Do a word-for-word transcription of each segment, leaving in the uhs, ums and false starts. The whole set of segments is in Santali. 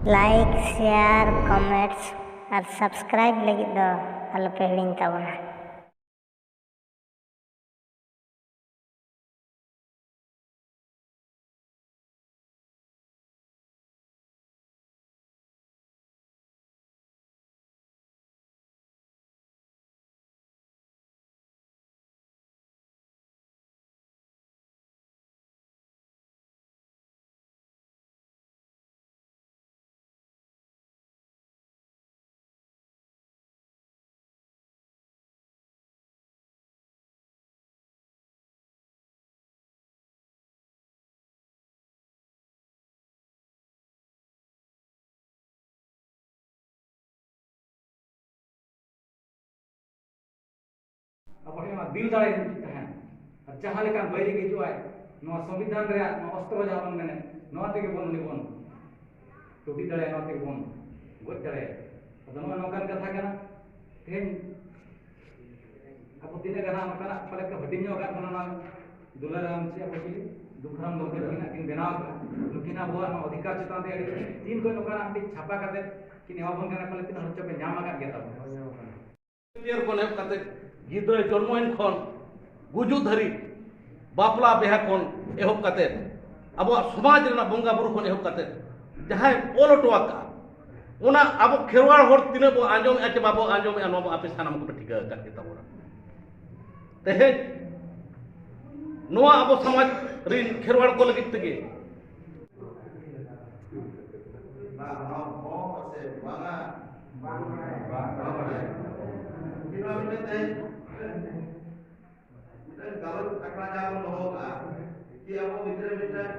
Like, share, comments ᱟᱨ subscribe ᱞᱟᱹᱜᱤᱫ ᱫᱚ ᱟᱞᱚᱯᱮ ᱦᱤᱲᱤᱧ ᱛᱟᱵᱚᱱᱟ᱾ ᱟᱵᱚ ᱴᱷᱮᱱ ᱚᱱᱟ ᱫᱤᱞ ᱫᱟᱲᱮ ᱢᱤᱫᱴᱤᱡ ᱛᱟᱦᱮᱱ᱾ ᱟᱨ ᱡᱟᱦᱟᱸ ᱞᱮᱠᱟᱱ ᱵᱟᱹᱭᱨᱤ ᱦᱤᱡᱩᱜ ᱟᱭ, ᱱᱚᱣᱟ ᱥᱚᱝᱵᱤᱫᱷᱟᱱ ᱨᱮᱭᱟᱜ ᱱᱚᱣᱟ ᱚᱥᱛᱨᱚ ᱡᱟᱦᱟᱸ ᱵᱚᱱ ᱢᱮᱱᱮᱫ, ᱱᱚᱣᱟ ᱛᱮᱜᱮ ᱵᱚᱱ ᱩᱱᱤ ᱵᱚᱱ ᱴᱩᱴᱤ ᱫᱟᱲᱮᱭᱟᱜᱼᱟ, ᱱᱚᱣᱟ ᱛᱮᱜᱮ ᱵᱚᱱ ᱜᱚᱡ ᱫᱟᱲᱮᱭᱟᱜᱼᱟ᱾ ᱟᱫᱚ ᱱᱚᱣᱟ ᱱᱚᱝᱠᱟᱱ ᱠᱟᱛᱷᱟ ᱠᱟᱱᱟ᱾ ᱛᱮᱦᱮᱧ ᱟᱵᱚ ᱛᱤᱱᱟᱹᱜ ᱜᱟᱱ ᱦᱟᱸᱜ ᱱᱚᱝᱠᱟᱱᱟᱜ ᱯᱟᱞᱮ ᱠᱚ ᱦᱟᱹᱴᱤᱧ ᱧᱚᱜ ᱟᱠᱟᱫ ᱵᱚᱱᱟ, ᱱᱚᱣᱟ ᱫᱩᱞᱟᱨᱟᱢ ᱪᱮᱫ ᱟᱵᱚ ᱪᱤᱞᱤ ᱫᱩᱠᱷᱨᱟᱢ ᱜᱚᱢᱠᱮ ᱛᱟᱹᱠᱤᱱ ᱦᱟᱸᱜ ᱠᱤᱱ ᱵᱮᱱᱟᱣ ᱟᱠᱟᱫᱼᱟ᱾ ᱱᱩᱠᱤᱱ ᱟᱵᱚᱣᱟᱜ ᱱᱚᱣᱟ ᱚᱫᱷᱤᱠᱟᱨ ᱪᱮᱛᱟᱱ ᱨᱮ ᱟᱹᱰᱤ ᱫᱤᱱ ᱠᱷᱚᱱ ᱱᱚᱝᱠᱟᱱᱟᱜ ᱢᱤᱫᱴᱤᱡ ᱪᱷᱟᱯᱟ ᱠᱟᱛᱮ ᱠᱤᱱ ᱮᱢᱟ ᱵᱚᱱ ᱠᱟᱱᱟ, ᱯᱟᱞᱮ ᱛᱤᱱᱟᱹᱜ ᱦᱚᱲ ᱪᱚᱯᱮ ᱧᱟᱢ ᱟᱠᱟᱫ ᱜᱮᱭᱟ ᱛᱟᱵᱚᱱ᱾ ᱤᱭᱟᱹᱨ ᱠᱷᱚᱱ ᱮᱦᱚᱵ ᱠᱟᱛᱮ, ᱜᱤᱫᱽᱨᱟᱹ ᱡᱚᱱᱢᱚᱭᱮᱱ ᱠᱷᱚᱱ ᱜᱩᱡᱩᱜ ᱫᱷᱟᱹᱨᱤᱡ, ᱵᱟᱯᱞᱟ ᱵᱤᱦᱟ ᱠᱷᱚᱱ ᱮᱦᱚᱵ ᱠᱟᱛᱮ, ᱟᱵᱚᱣᱟᱜ ᱥᱚᱢᱟᱡᱽ ᱨᱮᱱᱟᱜ ᱵᱚᱸᱜᱟ ᱵᱩᱨᱩ ᱠᱷᱚᱱ ᱮᱦᱚᱵ ᱠᱟᱛᱮ, ᱡᱟᱦᱟᱸᱭ ᱚᱞ ᱦᱚᱴᱚ ᱟᱠᱟᱫᱼᱟ, ᱚᱱᱟ ᱟᱵᱚ ᱠᱷᱮᱨᱣᱟᱲ ᱦᱚᱲ ᱛᱤᱱᱟᱹᱜ ᱵᱚ ᱟᱸᱡᱚᱢᱮᱫᱼᱟ ᱪᱮ ᱵᱟᱵᱚ ᱟᱸᱡᱚᱢᱮᱫᱼᱟ, ᱱᱚᱣᱟ ᱵᱚ ᱟᱯᱮ ᱥᱟᱱᱟᱢ ᱠᱚᱯᱮ ᱴᱷᱤᱠᱟᱹ ᱟᱠᱟᱫ ᱜᱮ ᱛᱟᱵᱚᱱᱟ᱾ ᱛᱮᱦᱮᱧ ᱱᱚᱣᱟ ᱟᱵᱚ ᱥᱚᱢᱟᱡᱽ ᱨᱤᱱ ᱠᱷᱮᱨᱣᱟᱲ ᱠᱚ ᱞᱟᱹᱜᱤᱫ ᱛᱮᱜᱮ ᱵᱟᱝ, ᱚᱱᱟ ᱦᱚᱸ ᱥᱮ ᱵᱟᱝᱟ? ᱵᱟᱝ ᱵᱟᱲᱟᱭ᱾ ᱵᱟᱝ ᱵᱟᱲᱟᱭ᱾ ᱱᱚᱣᱟ ᱢᱤᱫᱴᱮᱱ ᱛᱮᱦᱮᱧ ᱢᱤᱫᱴᱮᱱ ᱜᱟᱞᱚᱪ ᱟᱠᱷᱲᱟ ᱡᱟᱦᱟᱸ ᱵᱚᱱ ᱫᱚᱦᱚ ᱠᱟᱜᱼᱟ, ᱠᱤ ᱟᱵᱚ ᱵᱷᱤᱛᱨᱤ ᱨᱮ ᱢᱤᱫᱴᱮᱱ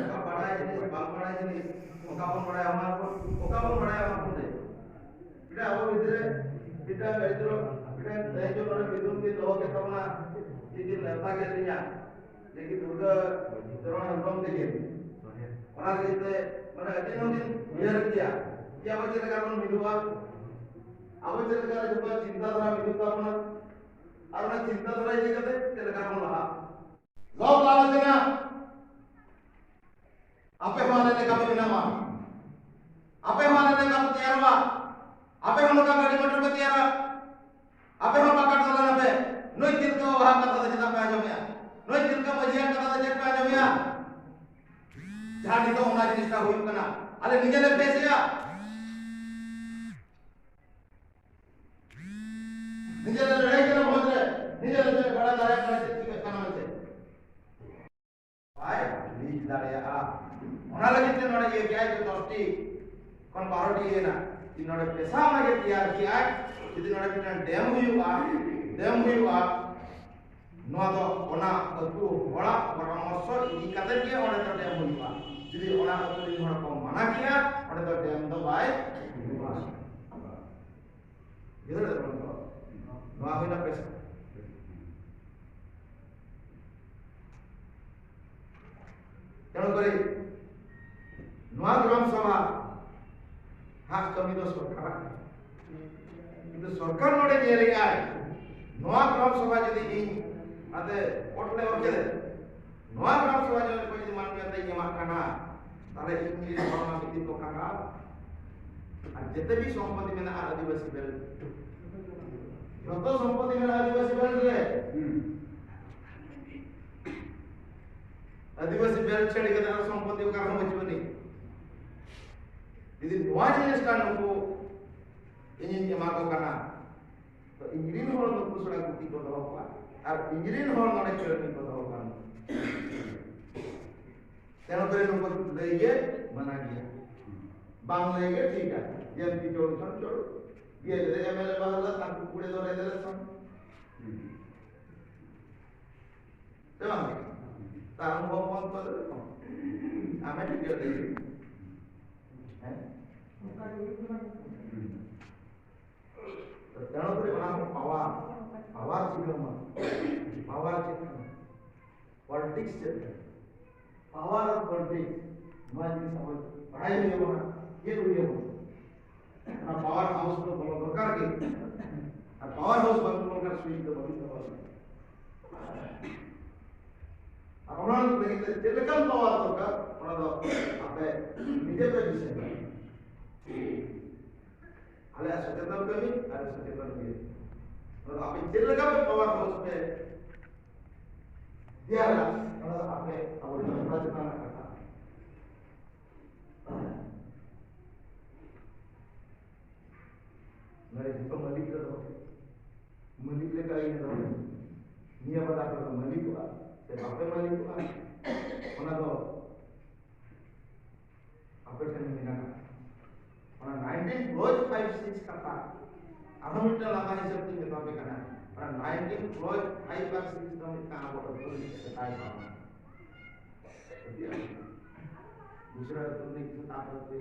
ᱚᱠᱟ ᱵᱟᱲᱟᱭ ᱡᱤᱱᱤᱥ, ᱵᱟᱝ ᱵᱟᱲᱟᱭ ᱡᱤᱱᱤᱥ, ᱚᱠᱟ ᱵᱚᱱ ᱵᱟᱲᱟᱭᱟ ᱚᱱᱟ ᱵᱚᱱ, ᱚᱠᱟ ᱵᱚᱱ ᱵᱟᱲᱟᱭᱟ ᱚᱱᱟ ᱵᱚᱱ ᱞᱟᱹᱭᱟ᱾ ᱢᱤᱫᱴᱮᱱ ᱟᱵᱚ ᱵᱷᱤᱛᱨᱤ ᱨᱮ ᱢᱤᱫᱴᱮᱱ ᱫᱟᱭᱤᱛᱛᱚ ᱢᱤᱫᱴᱮᱱ ᱛᱮᱦᱮᱧ ᱡᱮ ᱱᱚᱰᱮ ᱢᱤᱫᱩᱱ ᱠᱤᱱ ᱫᱚᱦᱚ ᱠᱮᱫ ᱛᱟᱵᱚᱱᱟ, ᱡᱮ ᱠᱤᱱ ᱱᱮᱣᱛᱟ ᱠᱮᱫ ᱞᱤᱧᱟ, ᱡᱮ ᱠᱤ ᱫᱩᱨᱜᱟᱹ ᱪᱚᱨᱚᱬ ᱦᱮᱢᱵᱨᱚᱢ ᱛᱤᱠᱤᱱ᱾ ᱚᱱᱟ ᱞᱟᱹᱜᱤᱫ ᱛᱮ ᱢᱟᱱᱮ ᱟᱹᱠᱤᱱ ᱦᱚᱸ ᱠᱤᱱ ᱩᱭᱦᱟᱹᱨ ᱠᱮᱭᱟ ᱡᱮ ᱟᱵᱚ ᱪᱮᱫ ᱞᱮᱠᱟ ᱵᱚᱱ ᱢᱤᱫᱚᱜᱼᱟ, ᱟᱵᱚ ᱪᱮᱫ ᱞᱮᱠᱟ ᱨᱮ ᱡᱚᱛᱚ ᱪᱤᱱᱛᱟ ᱫᱷᱟᱨᱟ ᱢᱤᱫᱚᱜ ᱛᱟᱵᱚᱱᱟ, ᱟᱨ ᱚᱱᱟ ᱪᱤᱱᱛᱟ ᱫᱷᱟᱨᱟ ᱤᱫᱤ ᱠᱟᱛᱮ ᱪᱮᱫ ᱞᱮᱠᱟ ᱵᱚᱱ ᱞᱟᱦᱟᱜᱼᱟ᱾ ᱞᱚᱵ ᱞᱟᱞᱚᱪ ᱨᱮᱱᱟᱜ ᱟᱯᱮ ᱦᱚᱸ ᱟᱞᱮ ᱞᱮᱠᱟ ᱯᱮ ᱵᱮᱱᱟᱣᱟ᱾ ᱟᱯᱮ ᱦᱚᱸ ᱟᱞᱮ ᱞᱮᱠᱟ ᱯᱮ ᱛᱮᱭᱟᱨᱚᱜᱼᱟ, ᱟᱯᱮ ᱦᱚᱸ ᱱᱚᱝᱠᱟ ᱜᱟᱹᱰᱤ ᱢᱚᱴᱚᱨ ᱯᱮ ᱛᱮᱭᱟᱨᱟ, ᱟᱯᱮ ᱦᱚᱸ ᱯᱟᱠᱟ ᱴᱚᱞᱟ ᱱᱟᱯᱮ᱾ ᱱᱩᱭ ᱛᱤᱞᱠᱟᱹ ᱵᱟᱵᱟᱣᱟᱜ ᱠᱟᱛᱷᱟ ᱫᱚ ᱪᱮᱫᱟᱜ ᱯᱮ ᱟᱸᱡᱚᱢᱮᱜᱼᱟ? ᱱᱩᱭ ᱛᱤᱞᱠᱟᱹ ᱢᱟᱹᱡᱷᱤᱭᱟᱜ ᱠᱟᱛᱷᱟ ᱫᱚ ᱪᱮᱫ ᱯᱮ ᱟᱸᱡᱚᱢᱮᱜᱼᱟ? ᱡᱟᱦᱟᱸ ᱱᱤᱛᱚᱜ ᱚᱱᱟ ᱡᱤᱱᱤᱥᱴᱟ ᱦᱩᱭᱩᱜ ᱠᱟᱱᱟ, ᱟᱞᱮ ᱱᱤᱡᱮ ᱞᱮ ᱯᱷᱮᱥᱮᱜᱼᱟ, ᱱᱤᱡᱮ ᱞᱮ ᱞᱟᱹᱲᱦᱟᱹᱭ ᱠᱟᱱᱟ ᱵᱷᱚᱡᱽ ᱨᱮ, ᱱᱤᱡᱮ ᱞᱮ ᱵᱟᱲᱟᱭ ᱫᱟᱲᱮᱭᱟᱜ ᱠᱟᱱᱟ ᱪᱮᱫ ᱪᱤᱠᱟᱹᱜ ᱠᱟᱱᱟ ᱢᱮᱱᱛᱮ᱾ ᱵᱟᱭ ᱞᱤᱡ ᱫᱟᱲᱮᱭᱟᱜᱼᱟ᱾ ᱚᱱᱟ ᱞᱟᱹᱜᱤᱫ ᱛᱮ ᱱᱚᱰᱮ ᱤᱭᱟᱹ ᱠᱮᱜᱼᱟᱭ ᱡᱮ ᱫᱚᱥᱴᱤ ᱠᱷᱚᱱ ᱵᱟᱨᱚᱴᱤ ᱤᱭᱟᱹᱭᱮᱱᱟ᱾ ᱡᱩᱫᱤ ᱱᱚᱰᱮ ᱯᱮᱥᱟ ᱚᱱᱟ ᱜᱮ ᱛᱮᱭᱟᱨ ᱠᱮᱜᱼᱟᱭ, ᱡᱩᱫᱤ ᱱᱚᱰᱮ ᱢᱤᱫᱴᱟᱝ ᱰᱮᱢ ᱦᱩᱭᱩᱜᱼᱟ, ᱰᱮᱢ ᱦᱩᱭᱩᱜᱼᱟ, ᱱᱚᱣᱟ ᱫᱚ ᱚᱱᱟ ᱟᱹᱛᱩ ᱦᱚᱲᱟᱜ ᱯᱚᱨᱟᱢᱚᱨᱥᱚ ᱤᱫᱤ ᱠᱟᱛᱮ ᱜᱮ ᱚᱸᱰᱮ ᱫᱚ ᱰᱮᱢ ᱦᱩᱭᱩᱜᱼᱟ᱾ ᱡᱩᱫᱤ ᱚᱱᱟ ᱟᱹᱛᱩ ᱨᱮᱱ ᱦᱚᱲ ᱠᱚ ᱢᱟᱱᱟ ᱠᱮᱜᱼᱟ, ᱚᱸᱰᱮ ᱫᱚ ᱰᱮᱢ ᱫᱚ ᱵᱟᱭ ᱦᱩᱭᱩᱜᱼᱟ᱾ ᱵᱩᱡᱷᱟᱹᱣ ᱫᱟᱲᱮᱭᱟᱜ ᱠᱟᱱᱟ ᱛᱚ? ᱱᱚᱣᱟ ᱦᱩᱭᱱᱟ ᱯᱮᱥᱟ᱾ ᱛᱮᱱᱩ ᱠᱚᱨᱮ ᱱᱚᱣᱟ ᱜᱨᱟᱢ ᱥᱚᱵᱷᱟ ᱦᱟᱸᱜ ᱠᱟᱹᱢᱤ ᱫᱚ ᱥᱚᱨᱠᱟᱨᱟᱜ ᱠᱟᱱᱟ᱾ ᱠᱤᱱᱛᱩ ᱥᱚᱨᱠᱟᱨ ᱱᱚᱰᱮ ᱧᱮᱞᱮᱜᱼᱟᱭ, ᱱᱚᱣᱟ ᱜᱨᱟᱢ ᱥᱚᱵᱷᱟ ᱡᱩᱫᱤ ᱤᱧ ᱟᱛᱮ ᱠᱳᱴ ᱞᱮ ᱚᱞ ᱠᱮᱫᱟ, ᱱᱚᱣᱟ ᱜᱨᱟᱢ ᱥᱚᱵᱷᱟ ᱡᱩᱫᱤ ᱠᱚ ᱡᱩᱫᱤ ᱢᱟᱹᱱᱢᱤ ᱟᱛᱮ ᱤᱧ ᱮᱢᱟᱜ ᱠᱟᱱᱟ, ᱛᱟᱦᱞᱮ ᱤᱧ ᱨᱮᱱ ᱦᱚᱲ ᱢᱟ ᱢᱤᱫ ᱫᱤᱱ ᱠᱚ ᱠᱟᱸᱜᱟᱞ᱾ ᱟᱨ ᱡᱮᱛᱮ ᱜᱮ ᱥᱚᱢᱯᱚᱛᱤ ᱢᱮᱱᱟᱜᱼᱟ ᱟᱹᱫᱤᱵᱟᱹᱥᱤ ᱵᱮᱞᱴ, ᱡᱚᱛᱚ ᱥᱚᱢᱯᱚᱛᱤ ᱢᱮᱱᱟᱜᱼᱟ ᱟᱹᱫᱤᱵᱟᱹᱥᱤ ᱵᱮᱞᱴ ᱨᱮ᱾ ᱦᱩᱸ᱾ ᱟᱹᱫᱤᱵᱟᱹᱥᱤ ᱵᱮᱞᱴ ᱪᱷᱟᱹᱲ ᱠᱟᱛᱮ ᱟᱨ ᱥᱚᱢᱯᱚᱛᱤ ᱚᱠᱟ ᱨᱮᱦᱚᱸ ᱵᱟᱹᱪᱩᱜ ᱟᱹᱱᱤᱡ᱾ ᱡᱩᱫᱤ ᱱᱚᱣᱟ ᱡᱤᱱᱤᱥᱴᱟ ᱱᱩᱠᱩ ᱤᱧᱤᱧ ᱮᱢᱟ ᱠᱚ ᱠᱟᱱᱟ, ᱛᱚ ᱤᱧ ᱨᱤᱱ ᱦᱚᱲ ᱱᱩᱠᱩ ᱥᱟᱞᱟᱜ ᱜᱩᱛᱤ ᱠᱚ ᱫᱚᱦᱚ ᱠᱚᱣᱟ ᱟᱨ ᱤᱧ ᱨᱤᱱ ᱦᱚᱲ ᱱᱚᱰᱮ ᱠᱷᱮᱞᱳᱰᱤᱭᱟᱹ ᱠᱚ ᱫᱚᱦᱚ ᱠᱚᱣᱟ᱾ ᱛᱮᱱᱚ ᱠᱚᱨᱮ ᱱᱩᱠᱩ ᱞᱟᱹᱭ ᱜᱮ ᱢᱟᱱᱟ ᱜᱮᱭᱟ, ᱵᱟᱝ ᱞᱟᱹᱭ ᱜᱮ ᱴᱷᱤᱠᱟ᱾ ᱡᱮ ᱯᱤ ᱪᱚᱲ ᱠᱷᱟᱱ ᱪᱚᱲ, ᱵᱤᱭᱮ ᱞᱮᱫᱮ ᱮᱢ ᱮᱞ ᱮ ᱵᱟᱦᱟᱞ ᱞᱮᱫ, ᱛᱟᱠᱩ ᱠᱩᱲᱮ ᱫᱚ ᱨᱮ ᱫᱮᱞᱮ ᱥᱚᱱ᱾ ᱥᱮ ᱵᱟᱝ? ᱛᱟᱨ ᱵᱚᱱ ᱵᱚᱱ ᱠᱚ ᱫᱮᱞᱮ ᱥᱚᱱ᱾ ᱟᱢᱮ ᱴᱷᱤᱠ ᱜᱮ ᱞᱟᱹᱭ᱾ ᱦᱮᱸ? ᱛᱚ ᱛᱮᱱᱚ ᱠᱚᱨᱮ ᱚᱱᱟ ᱠᱚ ᱯᱟᱣᱟᱨ, ᱯᱟᱣᱟᱨ ᱪᱮᱫ ᱠᱟᱱᱟ? ᱯᱟᱣᱟᱨ ᱪᱮᱫ ᱠᱟᱱᱟ? ᱯᱚᱞᱤᱴᱤᱠᱥ ᱪᱮᱫ ᱠᱟᱱᱟ? ᱯᱟᱣᱟᱨ ᱚᱯᱷ ᱯᱚᱞᱤᱴᱤᱠᱥ, ᱱᱚᱣᱟ ᱡᱤᱱᱤᱥ ᱟᱵᱚ ᱵᱟᱲᱟᱭ ᱦᱩᱭ ᱟᱵᱚᱱᱟ, ᱪᱮᱫ ᱦᱩᱭ ᱟᱵᱚᱱᱟ᱾ ᱚᱱᱟ ᱯᱟᱣᱟᱨ ᱦᱟᱣᱩᱥ ᱫᱚ ᱵᱚᱞᱚ ᱫᱚᱨᱠᱟᱨ ᱜᱮ᱾ ᱟᱨ ᱯᱟᱣᱟᱨ ᱦᱟᱣᱩᱥ ᱵᱟᱝ ᱵᱚᱞᱚ ᱞᱮᱱᱠᱷᱟᱱ ᱥᱩᱭᱤᱪ ᱫᱚ ᱵᱟᱹᱵᱤᱱ ᱫᱟᱵᱟᱣ ᱫᱟᱲᱮᱭᱟᱜᱼᱟ᱾ ᱟᱨ ᱚᱱᱟ ᱞᱟᱹᱜᱤᱫ ᱛᱮ ᱪᱮᱫ ᱞᱮᱠᱟᱱ ᱯᱟᱣᱟᱨ ᱫᱚᱨᱠᱟᱨ, ᱚᱱᱟ ᱫᱚ ᱟᱯᱮ ᱱᱤᱡᱮ ᱯᱮ ᱰᱤᱥᱟᱭᱤᱰ ᱫᱟᱲᱮᱭᱟᱜᱼᱟ᱾ ᱟᱞᱮᱭᱟᱜ ᱥᱚᱪᱮᱛᱚᱱ ᱠᱟᱹᱢᱤ ᱟᱨ ᱥᱚᱪᱮᱛᱚᱱ ᱜᱮ᱾ ᱚᱱᱟ ᱫᱚ ᱟᱯᱮ ᱪᱮᱫ ᱞᱮᱠᱟ ᱯᱮ ᱯᱟᱣᱟᱨ ᱦᱟᱣᱩᱥ ᱯᱮ ᱛᱮᱭᱟᱨᱟ, ᱚᱱᱟ ᱫᱚ ᱟᱯᱮ ᱟᱵᱚ ᱡᱚᱱᱚᱛᱟ ᱪᱮᱛᱟᱱ ᱨᱮ ᱠᱟᱛᱷᱟ᱾ ᱱᱚᱰᱮ ᱡᱚᱛᱚ ᱢᱟᱹᱞᱤᱠ ᱨᱮᱫᱚ ᱢᱟᱹᱞᱤᱠ ᱞᱮᱠᱟ ᱤᱧ ᱫᱚ ᱱᱤᱭᱟᱹ ᱵᱟᱫᱟ ᱯᱮ ᱢᱟᱹᱞᱤᱠᱚᱜᱼᱟ ᱥᱮ ᱵᱟᱯᱮ ᱢᱟᱹᱞᱤᱠᱚᱜᱼᱟ, ᱚᱱᱟ ᱫᱚ ᱟᱯᱮ ᱴᱷᱮᱱ ᱢᱮᱱᱟᱜᱼᱟ᱾ ᱚᱱᱟ nineteen clause five six ᱠᱟᱛᱷᱟ ᱟᱨᱦᱚᱸ ᱢᱤᱫᱴᱟᱝ ᱞᱟᱸᱫᱟ ᱦᱤᱥᱟᱹᱵ ᱛᱮᱧ ᱢᱮᱛᱟ ᱯᱮ ᱠᱟᱱᱟ᱾ ᱚᱱᱟ nineteen clause five ᱟᱨ six ᱫᱚ ᱢᱤᱫᱴᱟᱝ ᱟᱵᱚ ᱟᱹᱛᱷᱟᱹᱲᱤ ᱥᱮᱫᱟᱭ ᱯᱟᱲᱟᱢ᱾ ᱜᱩᱡᱽᱨᱟᱴ ᱨᱤᱱᱤᱡ ᱥᱮᱛᱟ ᱯᱟᱹᱛᱤ